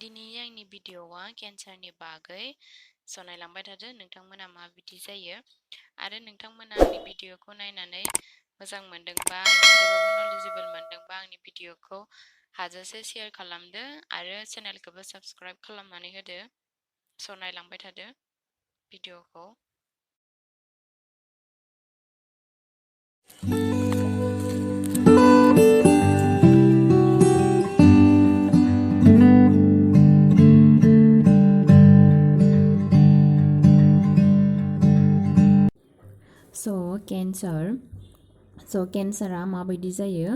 दिनै आंनि भिडिअआ केन्सारनि बागै नायलांबाय थादो नोंथांमोना माबायदि जायो आरो नोंथांमोना आंनि भिडिअखौ नायनानै मोजां मोनदोंबा एसेबाबो नलेजेबल मोनदोंबा आंनि भिडिअखौ हाजासे शेयार खालामदो आरो चेनेलखौबो साबस्क्राइब खालामनानै होदो नायलांबाय थादो भिडिअखौ केन्सारा माबायदि जायो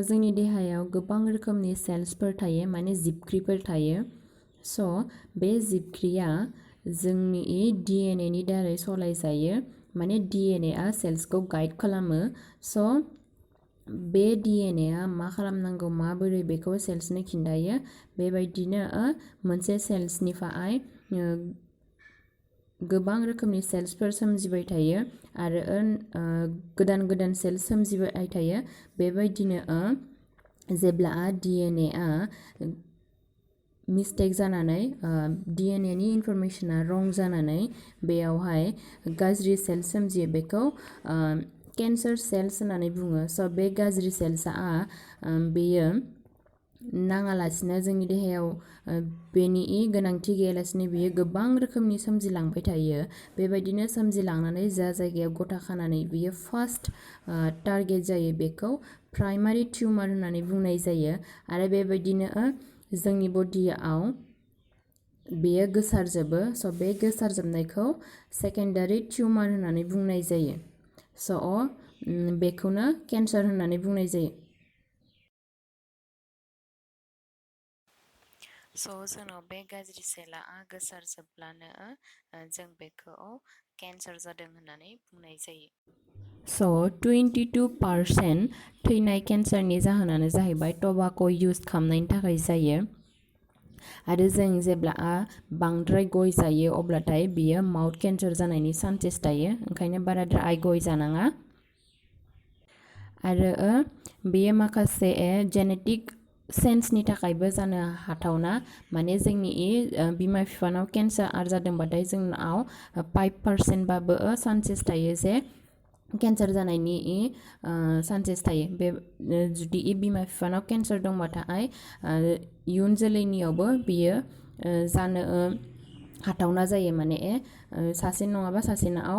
जोंनि देहायाव गोबां रोखोमनि सेल्सफोर थायो माने जिबख्रिफोर थायो बे जिबख्रिया जोंनि DNA नि दारै सलायजायो माने DNA आ सेल्सखौ गाइड खालामो बे DNA आ मा खालामनांगौ माबोरै बेखौ सेल्सनो खिन्थायो बेबायदिनो मोनसे सेल्सनिफ्राय गोबां रोखोमनि सेल्सफोर सोमजिबाय थायो आरो गोदान गोदान सेल्स सोमजिबाय थायो बेबायदिनो जेब्ला DNA आ मिस्टेक जानानै DNA नि इनफरमेशना रं जानानै बेयावहाय गाज्रि सेल्स सोमजियो बेखौ केन्सार सेल्स होननानै बुङो बे गाज्रि सेल्सआ बेयो नाङालासिनो जोंनि देहायाव बेनि गोनांथि गैयालासिनो बियो गोबां रोखोमनि सोमजिलांबाय थायो बेबायदिनो सोमजिलांनानै जा जायगायाव गथा खानानै बियो फार्स्ट टारगेट जायो बेखौ प्राइमारि टिउमार होननानै बुंनाय जायो आरो बेबायदिनो जोंनि बडियाव बेयो गोसारजोबो बे गोसारजोबनायखौ सेकेन्डारि टिउमार होननानै बुंनाय जायो बेखौनो केन्सार होननानै बुंनाय जायो जोंनाव बे गाज्रि सेला गोसारजोबब्लानो जों बेखौ केन्सार जादों होननानै बुंनाय जायो 22% थैनाय केन्सारनि जाहोनानो जाहैबाय टबाक' इउज खालामनायनि थाखाय जायो आरो जों जेब्ला बांद्राय गय जायो अब्लाथाय बियो माउथ केन्सार जानायनि चान्सेस थायो ओंखायनो बाराद्राय गय जानाङा आरो बेयो माखासे जेनेटिक सेन्सनि थाखायबो जानो हाथावना माने जोंनि बिमा बिफानाव केन्सार जादोंबाथाय जोंनाव 5% बाबो चान्सेस थायो जे केन्सार जानायनि चान्सेस थायो बे जुदि बिमा बिफानाव केन्सार दंबाथाय इयुन जोलैनियावबो बियो जानो हाथावना जायो माने सासे नङाबा सासेनाव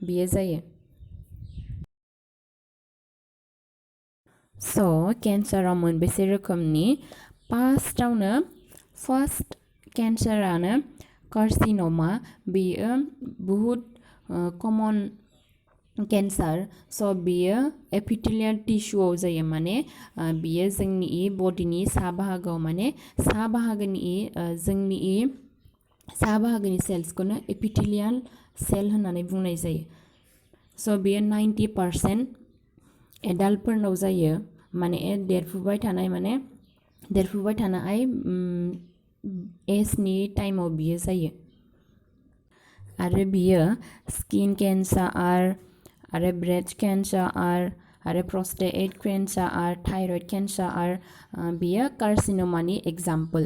बियो जायो केन्साराव मोनबेसे रोखोमनि फार्स्ट केन्सारानो carsinoma बेयो बुहुत कमन केन्सार बेयो एपिथेलियल टिस्युआव जायो माने बियो जोंनि बडिनि सा बाहागोआव माने सा बाहागोनि जोंनि सा बाहागोनि सेल्सखौनो एपिथेलियल सेल होननानै बुंनाय जायो बेयो 90% एडाल्टफोरनाव जायो माने देरफुबाय थानाय एजनि टाइमाव बियो जायो आरो बियो स्किन केन्सार आरो ब्रेस्ट केन्सार आरो प्रस्टेट केन्सार थाइरयड केन्सार बियो कार्सिनोमानि एग्जाम्पल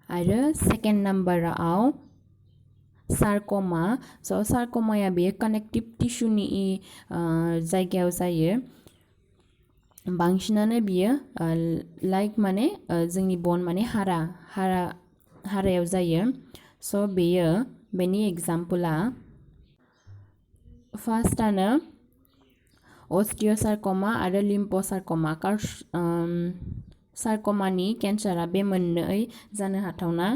आरो सेकेन्ड नाम्बाराव सार्कमा सार्कमाया बेयो कानेक्टिभ टिस्युनि जायगायाव जायो बांसिनानो बियो लाइक माने जोंनि बन माने हारायाव जायो बेयो बेनि एग्जाम्पला फार्स्टआनो अस्टिय'सार्कमा आरो लिम्फ'सार्कमा सार्कमानि केन्सारा बे मोननै जानो हाथावना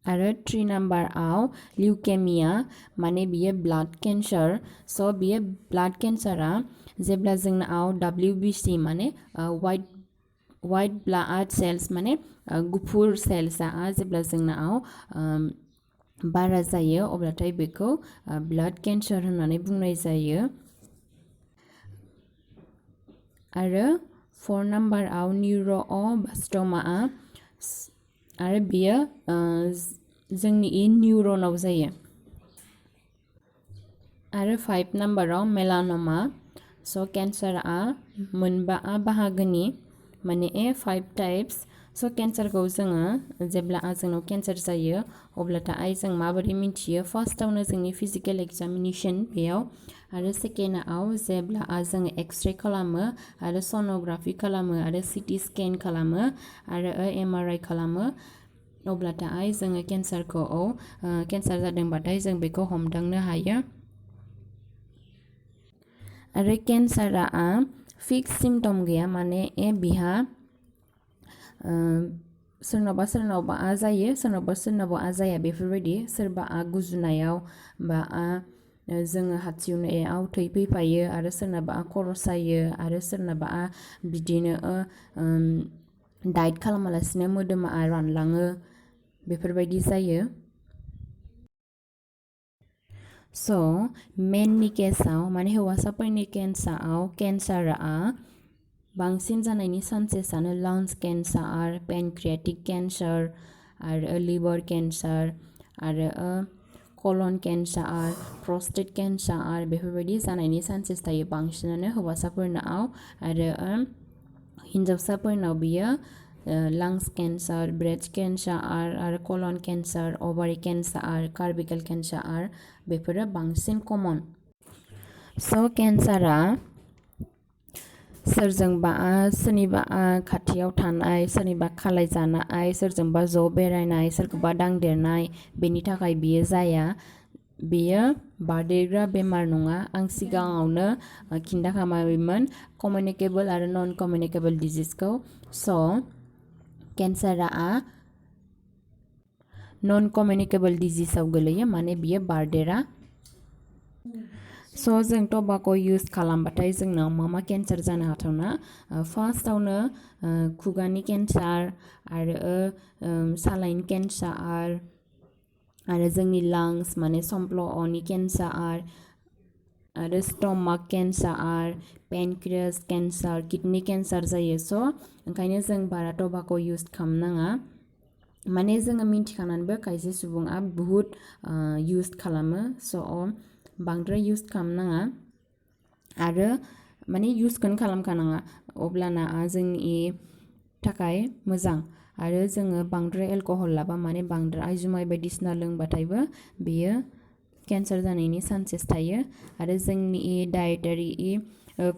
आरो 3 नाम्बाराव लिउकेमिया माने बियो ब्लाड केन्सार बियो ब्लाड केन्सारा जेब्ला जोंनाव WBC माने वाइट ब्लाड सेल्स माने गुफुर सेल्सआ जेब्ला जोंनाव बारा जायो अब्लाथाय बेखौ ब्लाड केन्सार होननानै बुंनाय जायो आरो 4 नाम्बाराव निउर'ब्लास्टमा आरो बियो जोंनि निउरनाव जायो आरो 5 नाम्बाराव मेलानोमा केन्सारआ मोनबा माने 5 टाइप्स स' केन्सारखौ जोङो जेब्ला जोंनाव केन्सार जायो अब्लाथाय जों माबोरै मिन्थियो फार्स्टआवनो जोंनि फिजिकेल एग्जामिनेसन बेयाव आरो सेकेन्डआव जेब्ला जोङो एक्सरे खालामो आरो सन'ग्राफि खालामो आरो सिटि स्केन खालामो आरो MRI खालामो अब्लाथाय जोङो केन्सारखौ केन्सार जादोंबाथाय जों बेखौ हमदांनो हायो आरो केन्सारा फिक्स सिम्पटम गैया माने बिहा सोरनावबा जायो सोरनावबा जाया बेफोरबायदि सोरबा गुजुनायाव बा जोङो हाथिउनायाव थै फैफायो आरो सोरनाबा खर' सायो आरो सोरनाबा बिदिनो डाइट खालामालासिनो मोदोमा रानलाङो बेफोरबायदि जायो स' मेननि केसाव माने हौवासाफोरनि केन्सारा बांसिन जानायनि चान्सेसआनो लांस केन्सार पेनक्रियाटिक केन्सार आरो लिभार केन्सार आरो कलन केन्सार प्रस्टेट केन्सार बेफोरबायदि जानायनि चान्सेस थायो बांसिनानो हौवासाफोरनाव आरो हिन्जावसाफोरनाव बियो लांस केन्सार ब्रेस्ट केन्सार आरो कलन केन्सार अभारि केन्सार कार्बिकेल केन्सार बेफोरो बांसिन कमन स' केन्सारा सोरनिबा खाथियाव थानाय सोरनिबा खालाय जानाय सोरजोंबा ज' बेरायनाय सोरखौबा दांदेरनाय बेनि थाखाय बियो जाया बेयो बारदेरग्रा बेमार नङा आं सिगाङावनो खिन्थाखाबायमोन कमिउनिकेबल आरो नन कमिउनिकेबल डिजिसखौ स' केन्सारा नन कमिउनिकेबल डिजिसाव गोलैयो माने बियो बारदेरा स' जों टबाक' इउज खालामबाथाय जोंनाव मा केन्सार जानो हाथावना फार्स्टआवनो खुगानि केन्सार आरो सालाइन केन्सार आरो जोंनि लांस माने समफ्ल'नि केन्सार आरो stomach cancer pancreas cancer kidney cancer जायो स' ओंखायनो जों बारा टबाक' इउज खालामनाङा माने जोङो मिन्थिखानानैबो खायसे सुबुङा बुहुद इउज खालामो स' बांद्राय इउज खालामनाङा आरो माने इउजखौनो खालामखानाङा अब्लाना जोंनि थाखाय मोजां आरो जोङो बांद्राय एलक'हल लाबा माने बांद्राय जुमाय बायदिसिना लोंबाथायबो बेयो केन्सार जानायनि चान्सेस थायो आरो जोंनि डायेटारि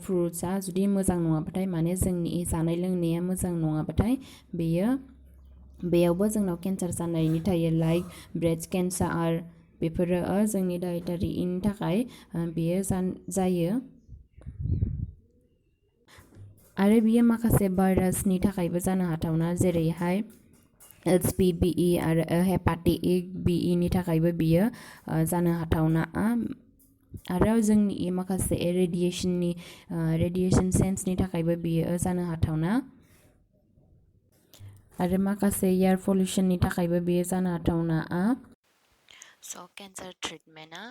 फ्रुट्सआ जुदि मोजां नङाबाथाय माने जोंनि जानाय लोंनाया मोजां नङाबाथाय बेयावबो जोंनाव केन्सार जानायनि थायो लाइक ब्रेस्ट केन्सार बेफोरो जोंनि डायेटारिनि थाखाय बेयो जायो आरो बियो माखासे भाइरासनि थाखायबो जानो हाथावना जेरैहाय HPV आरो हेपाटिक बिनि थाखायबो बियो जानो हाथावना आरो जोंनि माखासे रेडिएसन सेन्सनि थाखायबो बियो जानो हाथावना आरो माखासे एयार पलिउसननि थाखायबो बियो जानो हाथावना स' केन्सार ट्रिटमेन्टआ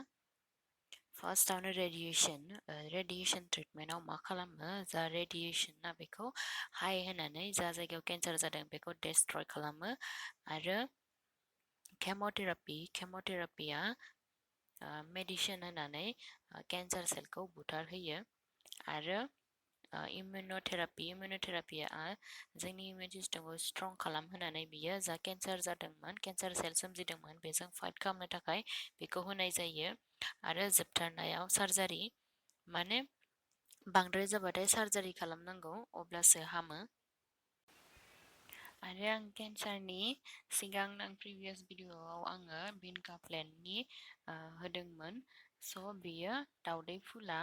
फार्स्टआवनो रेडिएसन ट्रिटमेन्टआव मा खालामो जा रेडिएसना बेखौ हाइ होनानै जा जायगायाव केन्सार जादों बेखौ डेस्ट्रय खालामो आरो केम'थेरापिया मेडिसिन होनानै केन्सार सेलखौ बुथारहोयो आरो इमिउन'थेरापिया जोंनि इमिउन सिस्टेमखौ स्ट्रं खालामहोनानै बियो जा केन्सार जादोंमोन केन्सार सेल सोमजिदोंमोन बेजों फाइट खालामनो थाखाय बेखौ होनाय जायो आरो जोबथारनायाव सार्जारि माने बांद्राय जाबाथाय सार्जारि खालामनांगौ अब्लासो हामो आरो आं केन्सारनि सिगां प्रिभियास भिडिअआव आङो बिनका प्लेन्टनि होदोंमोन स' बियो दावदै फुला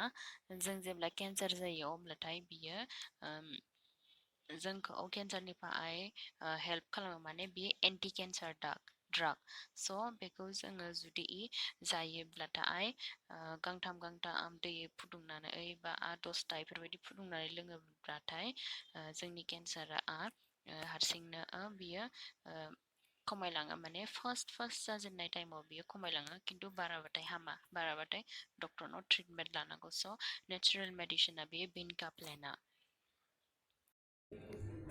जों जेब्ला केन्सार जायो अब्लाथाय बियो जोंखौ केन्सारनिफ्राय हेल्प खालामो माने बेयो एन्टि केन्सार ड्राग स' बेखौ जोङो जुदि जायोब्लाथाय गांथाम दै फुदुंनानै बा 10ता बेफोरबायदि फुदुंनानै लोङोब्लाथाय जोंनि केन्सारा हारसिंनो बियो खमायलाङो माने फार्स्ट जाजेननाय टाइमाव बियो खमायलाङो खिन्थु बाराबाथाय हामा बाराबाथाय डक्टरनाव ट्रिटमेन्ट लानांगौ स' नेचारेल मेडिसिना बेयो बिनका प्लेन्टआ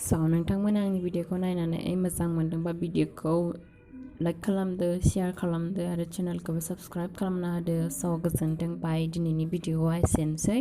स' नोंथांमोना आंनि भिडिअखौ नायनानै मोजां मोनदोंबा भिडिअखौ लाइक खालामदो शेयार खालामदो आरो चेनेलखौबो साबस्क्राइब खालामना होदो स' गोजोनथों बाय दिनैनि भिडिअआ एसेनोसै